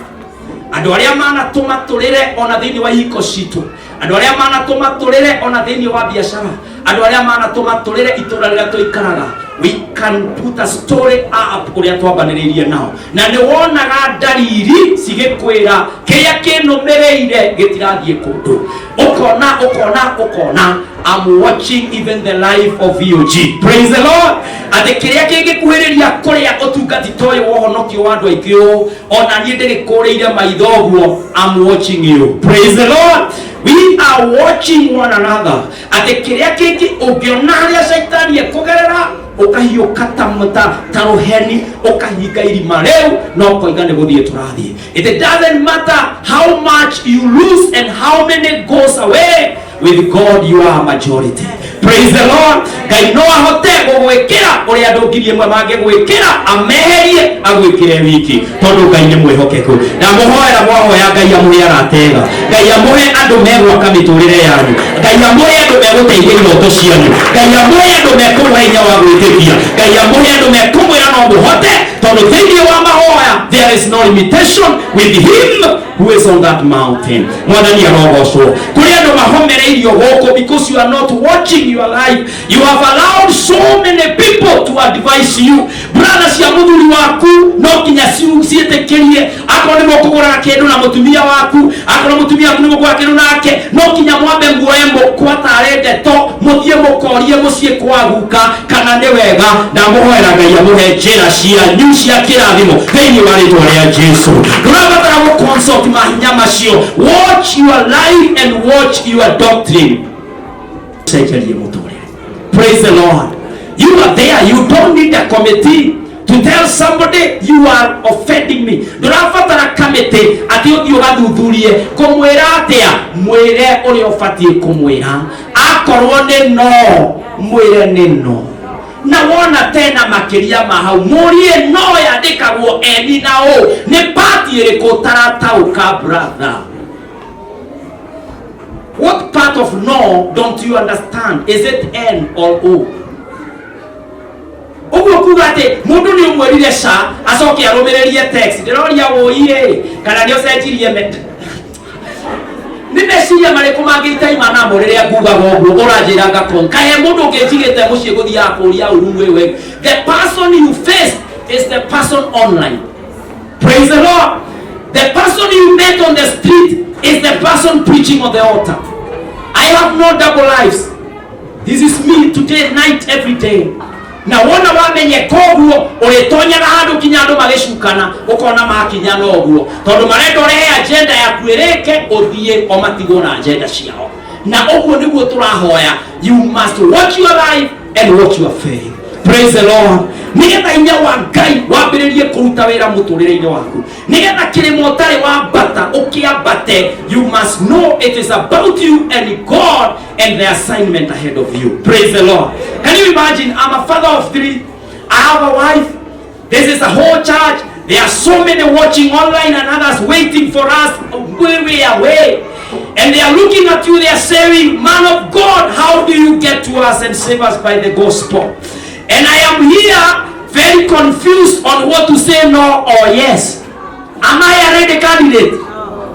Andũ arĩa manatũma tũrĩre ona thĩinĩ wa ihiko citũ, andũ arĩa manatũma tũrĩre ona thĩinĩ wa biacara, andũ arĩa manatũma tũrĩre itũra rĩrĩa tũikaraga, we can put a story up ũrĩa twambanĩrĩirie nao, na nĩ wonaga ndariri cigĩkwĩra kĩrĩa kĩnũmĩrĩire gĩtirathiĩ kũndũ. Ũkona, ũkona, ũkona, I'm watching even the life of VOG. Praise the Lord. Atĩ kĩrĩa kĩngĩkuhĩrĩria kũrĩa ũtungati ta ũyũ wa ũhonokio wa andũ aingĩ ũũ, ona niĩ ndĩgĩkũrĩire maitho ũguo. I'm watching you. Praise the Lord. We are watching one another. Atĩ kĩrĩa kĩngĩ ũngĩona harĩa caitani ekũgerera, ũkahiũka ta rũheni, ũkahinga irima rĩu na ũkoiga nĩ gũthiĩ tũrathiĩ. It doesn't matter how much you lose and how many goes away. With God you are a majority. Praise the Lord. Ngai no ahote gũgwĩkĩra ũrĩa andũ 1,000 mangĩgwĩkĩra, ameherie agwĩkĩre wiki, tondũ Ngai nĩ mwĩhokeku. Ndamũhoera mwahoya Ngai amũhe arata ega, Ngai amũhe andũ megwaka mĩtũrĩre yanyu, Ngai amũhe andũ megũteithia iroto cianyu, Ngai amũhe andũ mekũmũhe hinya wa gwĩtĩkia, Ngai amũhe andũ mekũmwĩra no mũhote, tondũ thĩinĩ wa mahoya there is no limitation with him who is on that mountain. Mwathani arogocwo. Kũrĩ andũ mahomereirio gũkũ because you are not watching your life. You have allowed so many people to advise you. Brother cia mũthuri waku no nginya ciĩtĩkĩrie. Akorwo nĩ mũkũgũraga kĩndũ na mũtumia waku, akorwo mũtumia waku nĩ mũkũgũra kĩndũ nake, no nginya mwambe muoe mũkwa tarĩ ndeto, mũthiĩ mũkorie mũciĩ kwa guka kana nĩ wega. Ndamũhoera Ngai amũhe njĩra cianyu cia kĩrathimo thĩinĩ wa rĩtwa rĩa Jesu. Ndũrabatara gũ-consult mahinya macio. Watch your life and watch your doctrine. Cenjerie mũtũrĩre. Praise the Lord. You are there. You don't need a committee to tell somebody you are offending me. Ndũrabatara kamĩtĩ atĩ ũthiĩ ũgathuthurie kũmwĩra atĩa. Mwĩre ũrĩa ũbatiĩ kũmwĩra. Akorwo nĩ no, mwĩre nĩ no. Na wona tena makĩria ma hau, mũrie no yandĩkagwo N na O. Nĩ part ĩrĩkũ ũtarataũka, brother? What part of no don't you understand? Is it N or O? Ũguo kuga atĩ mũndũ nĩ ũmwĩrire ca acoke arũmĩrĩrie text. Ndĩroria wũi-ĩ, kana nĩ ũcenjirie nĩ meciria marĩkũ mangĩ itaima namo rĩrĩa ngugaga ũguo ũranjĩra ngakon kahe mũndũ ũngĩ njigĩte mũciĩ gũthiaga kũria ũru wĩwe. The person you face is the person online. Praise the Lord. The person you met on the street is the person preaching on the altar. I have no double lives. This is me today, night, every day. Na wona wamenye koguo ũrĩtonyaga handũ kinya andũ magĩcukana ũkona makinya noguo, tondũ marenda ũrehe agenda yaku ĩrĩke ũthiĩ o matigwo na agenda ciao. Na ũguo nĩguo tũrahoya. You must watch your life and watch your faith. Praise the Lord. Nĩgetha hinya wa Ngai wambĩrĩrie kũruta wĩra mũtũrĩre-inĩ waku, nĩgetha kĩrĩma ũtarĩ wambata ũkĩambate, you must know it is about you and God and the assignment ahead of you. Praise the Lord. Can you imagine? I'm a father of 3. I have a wife. This is a whole church. There are so many watching online and others waiting for us way, way away. And they are looking at you. They are saying, man of God, how do you get to us and save us by the gospel? And I am here very confused on what to say, no or yes. Am I a ready candidate?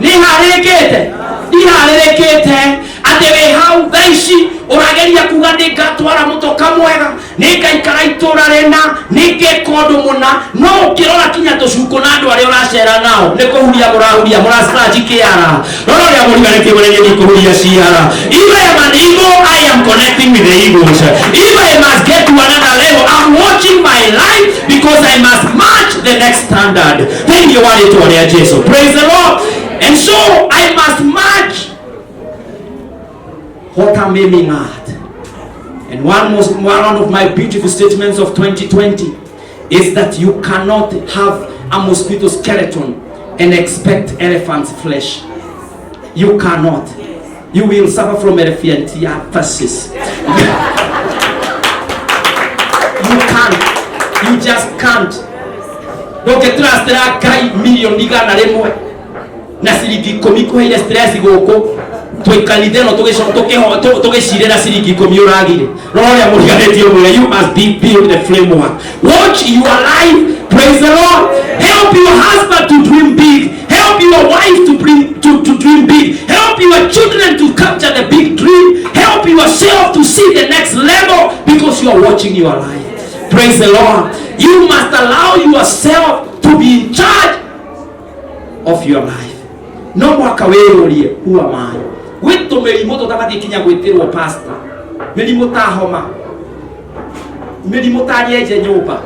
Nĩ harĩrĩkĩte? Ndiharĩrĩkĩte. Atĩ wĩ hau thaa ici ũrageria kuga nĩ ngatwara mũtoka mwega, nĩ ngaikara itũra rĩna, nĩ ngeka ũndũ mũna, no ũkĩrora kinya tũcukũ na andũ arĩa ũracera nao nĩ kũhuria mũrahuria, mũraciraji kĩara. Rora ũrĩa mũriganĩtie mũrĩa nĩ kũhuria ciara. If I am an eagle, I am connecting with the eagles. If I must get to another level, I'm watching my life because I must match the next standard. Thĩinĩ wa rĩtwa rĩa Jesu. Praise the Lord. And so I must match what I'm aiming at. And one of my beautiful statements of 2020 is that you cannot have a mosquito skeleton and expect elephant's flesh. You cannot. You will suffer from elephantiasis. You can't. You just can't. Ndũngĩtrustĩra Ngai milioni 100 na ciringi 10 kũheire stress gũkũ tũikanithe no tũgĩcirĩra ciringi 10 ũragire. Rora ũrĩa mũriganĩtie ũmwĩre, you must be build the framework. Watch your life. Praise the Lord. Help your husband to dream big. Help your wife to dream big. Help your children to capture the big dream. Help yourself to see the next level because you are watching your life. Praise the Lord. You must allow yourself to be in charge of your life. No mwaka wĩyũrie, who am I? Gwĩ tũmĩrimũ tũtabatiĩ kinya gwĩtĩrwo pastor. Mĩrimũ ta homa, mĩrimũ ta nyenje nyũmba.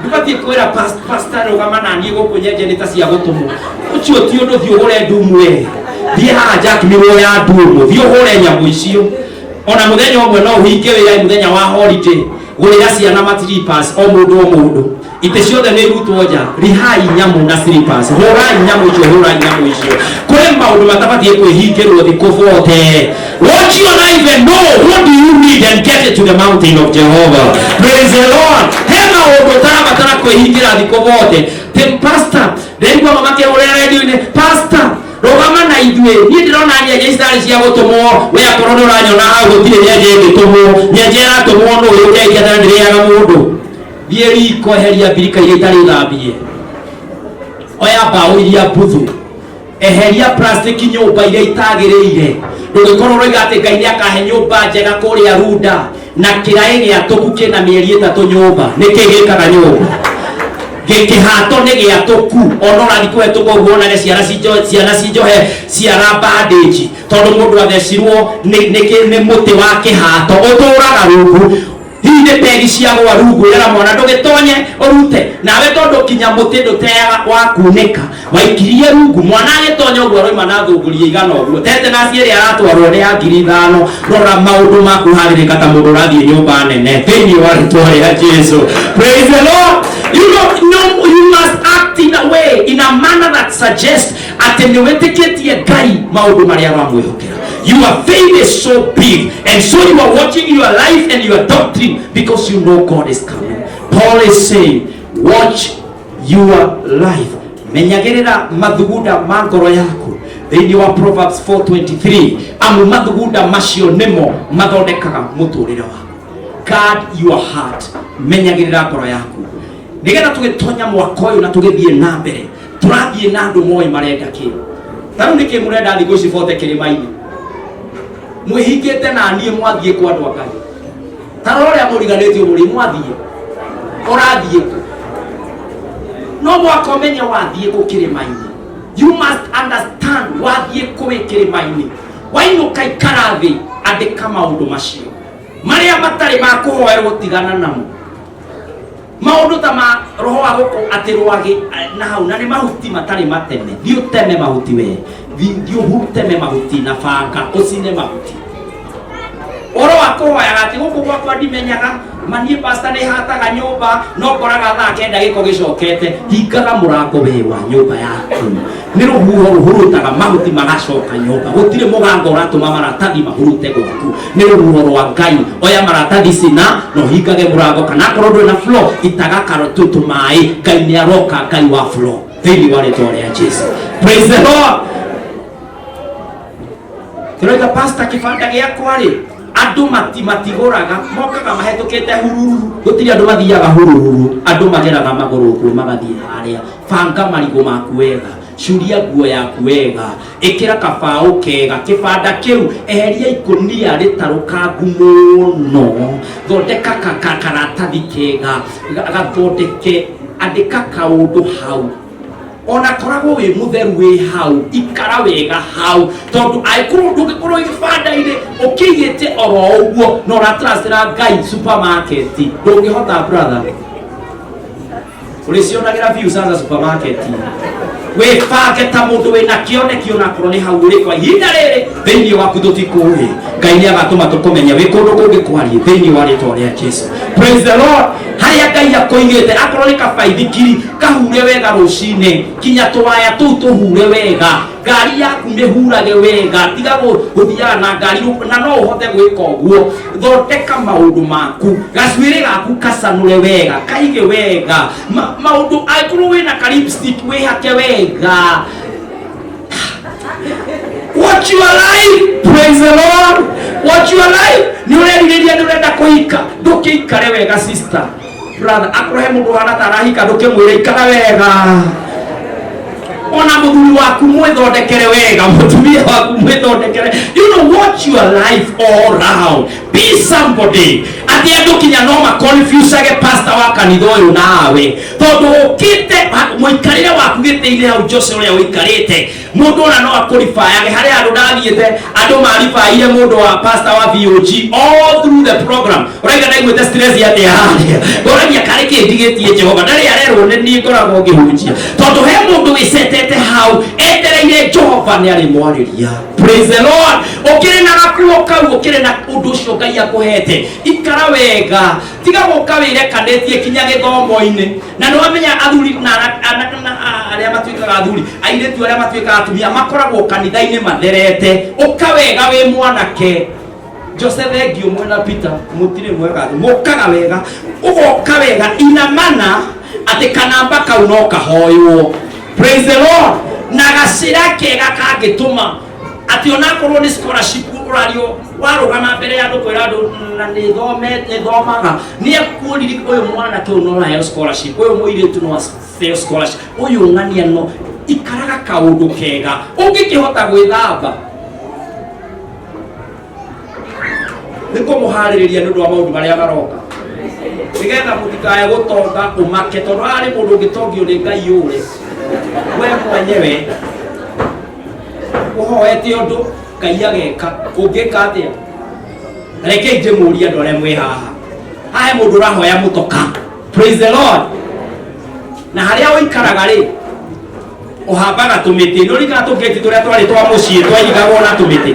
Ndũbatiĩ kwĩra pastor rũgama na niĩ gũkũ nyenje nĩ ta cia gũtũmwo. Ũcio ti ũndũ, thiĩ ũgũre ndumu ĩ. Thiĩ haha Jack mĩrũo ya ndumu, thiĩ ũhũre nyamũ icio. Ona mũthenya ũmwe no ũhinge wĩra mũthenya wa holiday, gũrĩra ciana matiripas o mũndũ o mũndũ. Itĩ ciothe nĩ irutwo nja. Rihai nyamũ na slippers. Hũrai nyamũ icio, hũrai nyamũ icio. Kũrĩ maũndũ matabatiĩ kwĩhingĩrwo thikũ bote. Watch your life and know what do you need and get it to the mountain of Jehovah. Praise the Lord. He maũndũ ũtarabatara kwĩhingĩra thikũ bote. Ti pastor, ndaigua mama akĩhũrĩra redio-inĩ, pastor, rũgama na ithuĩ. Niĩ ndĩrona nyenje ici tarĩ cia gũtũmwo. We akorwo nĩ ũranyona hau gũtirĩ nyenje ĩngĩtũmwo. Nyenje ĩratũmwo nũ yũke ĩke tondũ ndĩrĩaga mũndũ. Thiĩ riko eheria mbirika iria itarĩ thambie. Oya mbaũ iria mbuthu. Eheria plastic nyũmba iria itagĩrĩire. Ndũngĩkorwo ũroiga atĩ Ngai nĩ akahe nyũmba njega kũrĩa Runda na kĩraĩ gĩatũku kĩna mĩeri ĩtatũ nyũmba. Nĩkĩ gĩkaga nyũmba? Gĩkĩhato nĩ gĩatũku ona ũrathiĩ kũhetũka ũguo wonage ciara ciana cinjohe ciara bandage tondũ mũndũ athecirwo nĩ mũtĩ wa kĩhato ũtũraga rungu. Hihi nĩ pegi cia gwa rungu ĩrera mwana ndũgĩtonye ũrute nawe tondũ kinya mũtĩ ndũteaga wa kunĩka waikirie rungu mwana agĩtonya ũguo aroima na thũngũria igana ũguo tetenasi ĩrĩa aratwarwo nĩ ya 5,000. Rora maũndũ maku harĩrĩka ta mũndũ ũrathiĩ nyũmba nene thĩinĩ wa rĩtwa rĩa Jesu. Praise the Lord. You know, no, you must act in a way, in a manner that suggests atĩ nĩ wĩtĩkĩtie Ngai maũndũ marĩa ũramwĩhokera. Your faith is so big, and so you are watching your life and your doctrine because you know God is coming. Paul is saying, watch your life. Menyagĩrĩra mathugunda ma ngoro yaku. Thĩinĩ wa Proverbs 4:23, amu mathugunda macio nĩmo mathondekaga mũtũrĩre waku. Guard your heart. Menyagĩrĩra ngoro yaku. Nĩgetha tũgĩtonya mwaka ũyũ na tũgĩthiĩ na mbere, tũrathiĩ na andũ moĩ marenda kĩ. Ta rĩu nĩkĩ mũrenda thikũ ici bote kĩrĩma-inĩ? Mwĩhingĩte na niĩ mwathiĩ kwa andũ a Ngai. Ta rora ũrĩa mũriganĩtio mũrĩ mwathiĩ. Ũrathiĩ kũ? No mwaka ũmenye wathiĩ kũ kĩrĩma-inĩ. You must understand wathiĩ kũ wĩ kĩrĩma-inĩ. Wainũka ikara thĩ, andĩka maũndũ macio. Marĩa matarĩ ma kũhoerwo tigana namo. Maũndũ ta ma roho wa gũkũ atĩ rwagĩ na hau na nĩ mahuti matarĩ mateme. Thiĩ ũteme mahuti we. Thiĩ ũteme mahuti na banga ũcine mahuti. Ũhoro wa kũhoyaga atĩ gũkũ gwakwa ndimenyaga, ma niĩ pastor nĩ hataga nyũmba no ngoraga thaa kenda gĩko gĩcokete. Hingaga mũrango we wa nyũmba yaku. Nĩ rũhuho rũhurutaga mahuti magacoka nyũmba. Gũtirĩ mũgango ũratũma maratathi mahurute gwaku. Nĩ rũhuho rwa Ngai. Oya maratathi cina na ũhingage mũrango, kana akorwo ndũrĩ na floor itaga karotũ tũmaĩ. Ngai nĩ aroka, Ngai wa floor thĩinĩ wa rĩtwa rĩa Jesu. Praise the Lord. Tũroiga pastor kĩbanda gĩakwa rĩ, andũ matigũraga, mokaga mahĩtũkĩte hururu. Gũtirĩ andũ mathiaga hururu, andũ mageraga magũrũ ũguo magathiĩ harĩa. Banga marigũ maku wega, curia nguo yaku wega, ĩkĩra kabaũ kega, kĩbanda kĩu eheria ikũnia rĩtarũkangu mũno, thondeka karatathi kega, gathondeke, andĩka kaũndũ hau. Ona koragwo wĩ mũtheru wĩ hau, ikara wega hau, tondũ angĩkorwo ndũngĩkorwo wĩ gĩbanda-inĩ ũkĩigĩte oro ũguo na ũratrustĩra Ngai supermarket, ndũngĩhota brother. Ũrĩcionagĩra view sasa supermarket. Wĩbange ta mũndũ wĩna kĩoneki onakorwo nĩ hau ũrĩ kwa ihinda rĩrĩ thĩinĩ waku tũtikũĩ. Ngai nĩ agatũma tũkũmenye wĩ kũndũ kũngĩ kwarie thĩinĩ wa rĩtwa rĩa Jesu. Praise the Lord. Harĩa Ngai akũigĩte akorwo nĩ kabaithikiri kahure wega rũcinĩ, kinya tũwaya tũu tũhure wega, ngari yaku mĩhurage wega, tiga gũthiaga na ngari na no ũhote gwĩka ũguo. Thondeka maũndũ maku, gacuĩrĩ gaku kacanũre wega, kaige wega. Maũndũ angĩkorwo wĩna ka lipstick wĩhake wega. Watch your life. Praise the Lord. Watch your life. Nĩ ũrerirĩria, nĩ ũrenda kũhika, ndũkĩikare wega sister. Brother, akorwo he mũndũ ũhana ta arahika, ndũkĩmwĩre ikara wega. Ona mũthuri waku mwĩthondekere wega, mũtumia waku mwĩthondekere. You know, watch your life all round. Be somebody. Atĩ andũ kinya no maconfusage pastor wa kanitha ũyũ nawe, tondũ ũkĩte mũikarĩre waku gĩtĩ-inĩ hau Jose ũrĩa ũikarĩte, mũndũ ona no akũribayage. Harĩ handũ ndathiĩte, andũ maribaire mũndũ wa pastor wa VOG all through the program. Ũraiga ndaiguĩte stress atĩa harĩa, ngoragia karĩ kĩ ndigĩtie Jehova, ndarĩ arerwo nĩ niĩ ngoragwo ngĩhunjia, tondũ he mũndũ wĩcetete hau etereire Mwetereire Jehova nĩ arĩmwarĩria. Praise the Lord. Ũkĩrĩ na gakuo kau, ũkĩrĩ na ũndũ ũcio Ngai akũhete, ikara wega, tiga gũka wĩrekanĩtie kinya gĩthomo-inĩ. Na nĩ wamenya athuri na arĩa matuĩkaga athuri, airĩtu arĩa matuĩkaga atumia makoragwo kanitha-inĩ matherete. Ũka wega wĩ mwanake. Jose thengio mwena Peter, mũtirĩ mwega, mũkaga wega, ũgoka wega, ina mana atĩ kanamba kau no kahoywo. Praise the Lord. Na gacĩra kega kangĩtũma atĩ onakorwo nĩ scholarship ũrario, warũgama mbere ya andũ kwĩra andũ na nĩ thomaga, nĩ ekuonire ũyũ mwanake ũyũ no aheo scholarship, ũyũ mũirĩtu no aheo scholarship, ũyũ ng'ania no ikaraga kaũndũ kega ũngĩkĩhota gwĩthamba. Nĩ kũmũharĩrĩria nĩ ũndũ wa maũndũ marĩa maroka, nĩgetha mũtikae gũtonga ũmake, tondũ harĩ mũndũ ũngĩtongio nĩ Ngai ũre we mwenyewe ũhoete ũndũ Ngai ageka. Ũngĩka atĩa? Rekei ndĩmũrie andũ arĩa mwĩ haha, hahe mũndũ ũrahoya mũtoka. Praise the Lord. Na harĩa ũikaraga rĩ, ũhambaga tũmĩtĩ, nĩ ũrikana tũgeti tũrĩa twarĩ twa mũciĩ twairigagwo na tũmĩtĩ?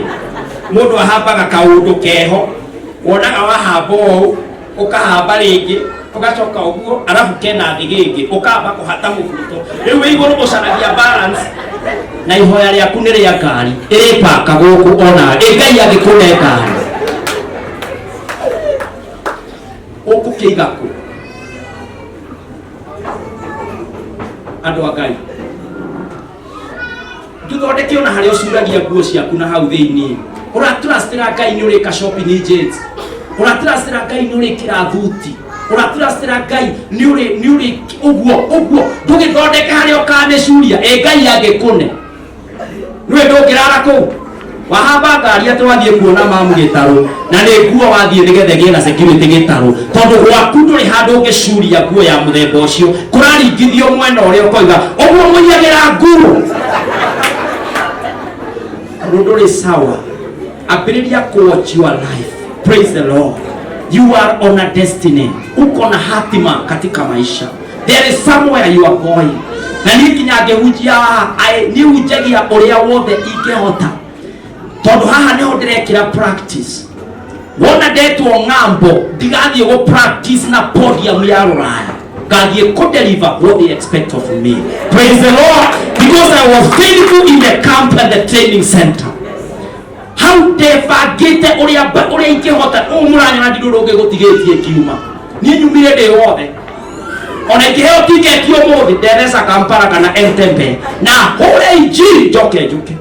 Mũndũ ahambaga kaũndũ keho, wonaga wahamba ũũ, ũkahamba rĩngĩ, ũgacoka ũguo, arabu kena thĩgĩngĩ, ũkamba kũhata mũbuto, rĩu wĩ igũrũ ũcaragia balance, na ihoya rĩaku nĩ rĩa ngari ĩrĩpaka gũkũ, ona ĩ Ngai angĩkũne ngari ũkũkĩiga kũ? Andũ a Ngai, ndũthondeke ona harĩa ũcuragia nguo ciaku na hau thĩinĩ. Ũratrustĩra Ngai nĩ ũrĩka shopping jeans, ũratrustĩra Ngai nĩ ũrĩkĩra thuti, ũratrustĩra Ngai nĩ ũrĩ nĩ ũrĩ ũguo ũguo, ndũgĩthondeke harĩa ũkamĩcuria. Ĩ Ngai angĩkũne, nĩwe ndũngĩrara kũu wahamba ngari atĩ wathiĩ kuona mamu gĩtarũ, na nĩ nguo wathiĩ nĩgetha ĩgĩe na security gĩtarũ, tondũ gwaku ndũrĩ handũ ũngĩcuria nguo ya mũthemba ũcio, kũraringithio mwena ũrĩa ũkoiga ũguo mũiyagĩra nguo, tondũ ndũrĩ sawa. Ambĩrĩria kuwatch your life. Praise the Lord. You are on a destiny, uko na hatima katika maisha. There is somewhere you are going. Na niĩ nginya ngĩhunjia haha, niĩ hunjagia ũrĩa wothe ingĩhota, tondũ haha nĩho ndĩrekĩra practice. Wona ndetwo ng'ambo, ndigathiĩ gũ practice na podium ya rũraya, ngathiĩ kũ deliver what they expect of me. Praise the Lord. Because I was faithful in the camp and the training center, hau ndebangĩte ũrĩa ũrĩa ingĩhota. Ũũ mũranyona ndirũ rũngĩ gũtigĩtie ngiuma, niĩ nyumire ndĩ wothe. Ona ingĩheo tiketi ũmũthĩ, ndetheca Kampala kana Entebbe na hũre injiri, njoke njũke.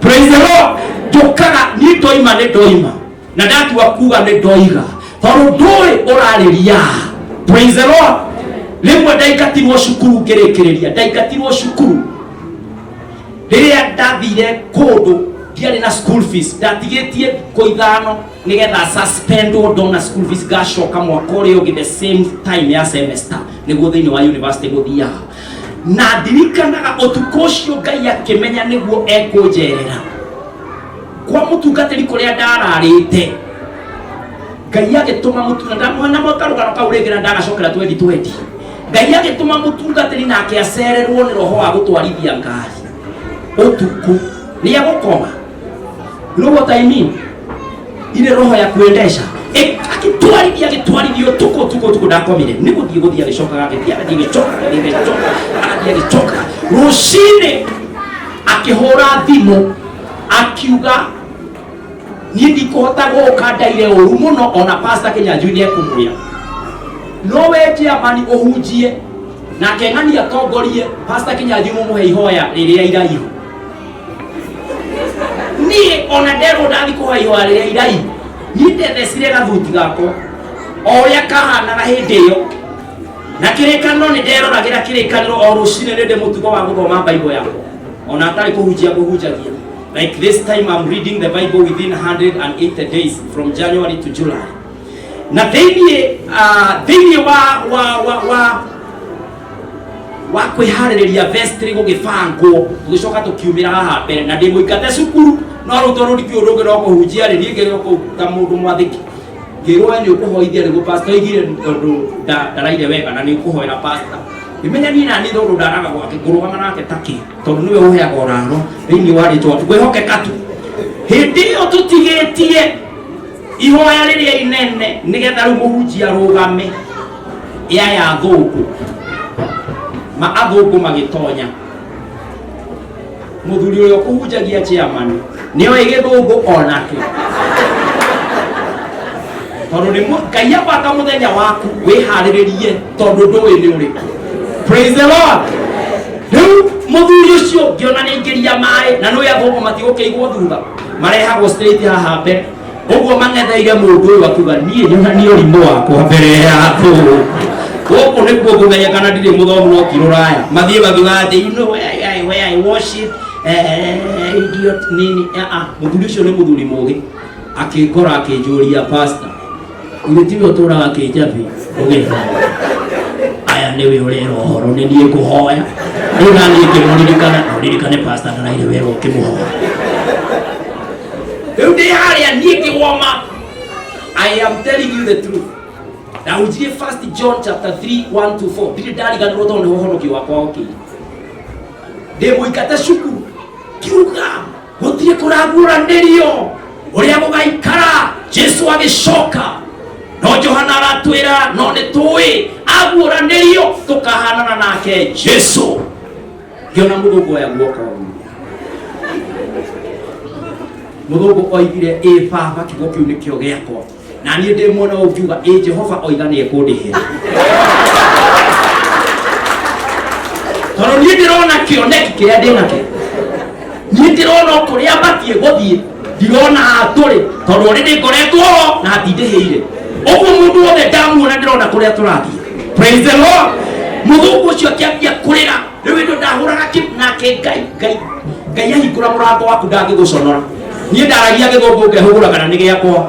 Praise the Lord. Njũkaga niĩ, ndoima nĩ ndoima, na ndatua kuga nĩ ndoiga, tondũ ndũĩ ũrarĩria. Praise the Lord. Rĩmwe ndaingatirwo cukuru, ngĩrĩkĩrĩria, ndaingatirwo cukuru rĩrĩa ndathire kũndũ ndiarĩ na school fees, ndatigĩtie thikũ 5 nĩgetha suspendwo, ndona school fees ngacoka mwaka ũrĩa ũngĩ the same time ya semester, nĩguo thĩinĩ wa university gũthiaga. Na ndirikanaga ũtukũ ũcio Ngai akĩmenya nĩguo ekũnjerera kwa mũtungatĩri kũrĩa ndararĩte. Ngai agĩtũma mũtungatĩri na karũgano kau rĩngĩ na ndagacokera 2020. Ngai agĩtũma mũtungatĩri nake acererwo nĩ roho wa gũtwarithia ngari ũtukũ nĩ agũkoma. You know what I mean? Ile roho ya kuendesha. Akitwarithia, agĩtwarithia ũtukũ, ũtukũ, ũtukũ, ndakomire, nĩ gũthiĩ gũthiĩ, agĩcokaga, agĩthiĩ, agathiĩ agĩcoka, agathiĩ agĩcoka, agathiĩ agĩcoka. Rũcinĩ akĩhũra thimũ akiuga, "Niĩ ndikũhota gũka, ndaire ũru mũno, ona Pastor Kĩnyanjui nĩ ekũmwĩra, no we chairman ũhunjie nake ng'ani atongorie, Pastor Kĩnyanjui mũmũhe ihoya rĩrĩa iraihu." Niĩ ona nderwo ndathi kũhoya ihoya rĩrĩa iraihu, niĩ ndethecire gathuti gakwa o ũrĩa kahanaga hĩndĩ ĩyo na kĩrĩkanĩro. Nĩ nderoragĩra kĩrĩkanĩro o rũcinĩ, nĩ ndĩ mũtugo wa gũthoma Bible yakwa ona atarĩ kũhunjia kũhunjagia. Like this time I'm reading the Bible within 180 days from January to July. Na thĩinĩ wa kwĩharĩrĩria vestry gũgĩbangwo, tũgĩcoka tũkiumĩra haha mbere na ndĩ mũingate cukuru, no rĩu tondũ ndikĩũĩ ũndũ ũngĩ no kũhunjia rĩ, niĩ ngĩrwo kũu ta mũndũ mwathĩki, ngĩrwo, "We nĩ ũkũhoithia nĩguo pastor oigire, tondũ ndaraire wega na nĩ ũkũhoera pastor." Imenya niĩ nani tondũ ndaraga gwake ngũrũgama nake takĩ tondũ nĩwe ũheaga ũraro thĩinĩ wa rĩtwa ngwĩhokeka tu. Hĩndĩ ĩyo tũtigĩtie ihoya rĩrĩa inene nĩgetha rĩu mũhunjia arũgame yaya athũngũ ma athũngũ magĩtonya mũthuri ũrĩa ũkũhunjagia chairman nĩoĩ gĩthũngũ onake tondũ nĩ Ngai abanga mũthenya waku wĩharĩrĩrie tondũ ndũĩ nĩ ũrĩkũ. Praise the Lord. Rĩu mũthuri ũcio ngĩona nĩ aingĩria maĩ na nĩũĩ athũngũ matigũkĩigwo thutha, marehagwo straight haha mbere ũguo mang'etheire mũndũ ũyũ akiuga niĩ nyonanie ũrimũ wakwa mbere ya athũngũ gũkũ nĩkuo ngũmenya kana ndirĩ mũthomu no ti rũraya. Mathiĩ makiuga atĩ, "You know where I worship, idiot," nini. Ah, mũthuri ũcio nĩ mũthuri mũgĩ, akĩngora akĩnjũria, "Pastor, ithe tiwe ũtũraga kĩnjabi ũgĩhoya aya nĩwe ũrera ũhoro nĩ niĩ ngũhoya rĩu?" Na niĩ ngĩmũririkana, na ũririkane pastor ndaraire wera ũkĩmũhoya. Rĩu ndĩ harĩa niĩ ngĩwoma. I am telling you the truth. Ndahunjirie First John chapter 3 1 to 4. Ndirĩ ndariganĩrwo tondũ nĩho ũhonokio wakwa wokĩire. Ndĩ mũingate cukuru kiuga gũtirĩ kũraguũranĩrio ũrĩa gũgaikara Jesu agĩcoka, no Johana aratwĩra no nĩ tũĩ aguũranĩrio tũkahanana nake Jesu. Ngĩona mũthũngũ oya guoko ũguo. Mũthũngũ oigire, "Ĩ baba, kiugo kĩu nĩkĩo gĩakwa." Na niĩ ndĩ mwena ũyũ ngiuga, "Ĩ Jehova oiga nĩ ekũndĩhĩra," tondũ niĩ ndĩrona kĩoneki kĩrĩa ndĩ nakĩo. Niĩ ndĩrona o kũrĩa batiĩ gũthiĩ, ndirona haha tũrĩ tondũ already ngoretwo ho na hatindĩhĩire ũguo. Mũndũ wothe ndamuona ndĩrona kũrĩa tũrathiĩ. Praise the Lord. Mũthũngũ ũcio akĩambia kũrĩra. Rĩu ĩndũ ndahũraga kĩ nake Ngai Ngai Ngai ahingũra mũrango waku ndangĩgũconora. Niĩ ndaragia gĩthũngũ ngehũgũra kana nĩ gĩakwa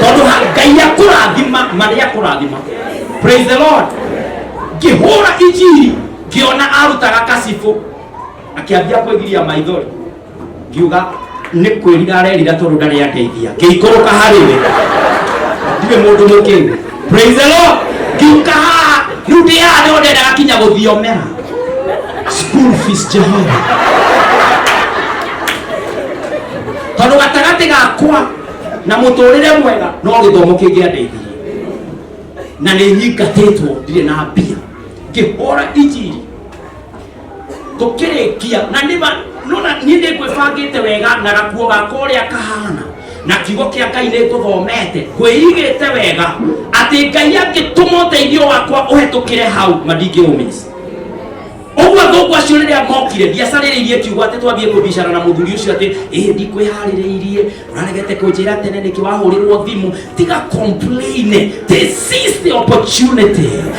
tondũ Ngai akũrathima marĩa akũrathima. Praise the Lord. Ngĩhũra injiri ngĩona arutaga kacibũ akĩambia kwĩgiria maithori. Ngiuga nĩ kwĩrira arerira tondũ ndarĩ andeithia. Ngĩikũrũka harĩ we, ndirĩ mũndũ mũkĩgu. Praise the Lord. Ngiũka haha rĩu ndĩ haha nĩho ndendaga kinya gũthiomera school fees, Jehova, tondũ gatagatĩ gakwa na mũtũrĩre mwega no gĩthomo kĩngĩandeithirie na nĩ nyingatĩtwo ndirĩ na mbia. Ngĩhũra injiri tũkĩrĩkia na nĩma nona niĩ nĩ ngwĩbangĩte wega na gakuo gakwa ũrĩa kahana na kiugo kĩa Ngai nĩ ngũthomete ngwĩigĩte wega atĩ Ngai angĩtũma ũteithio wakwa ũhetũkĩre hau mandingĩũmiss. Ũguo athũngũ acio rĩrĩa mokire ndiacarĩrĩirie kiugo atĩ twambie kũbicana na mũthuri ũcio atĩ ĩ ndikwĩharĩrĩirie ũraregete kũnjĩra tene nĩkĩ wahũrĩrwo thimũ. Tiga complain, this is the opportunity.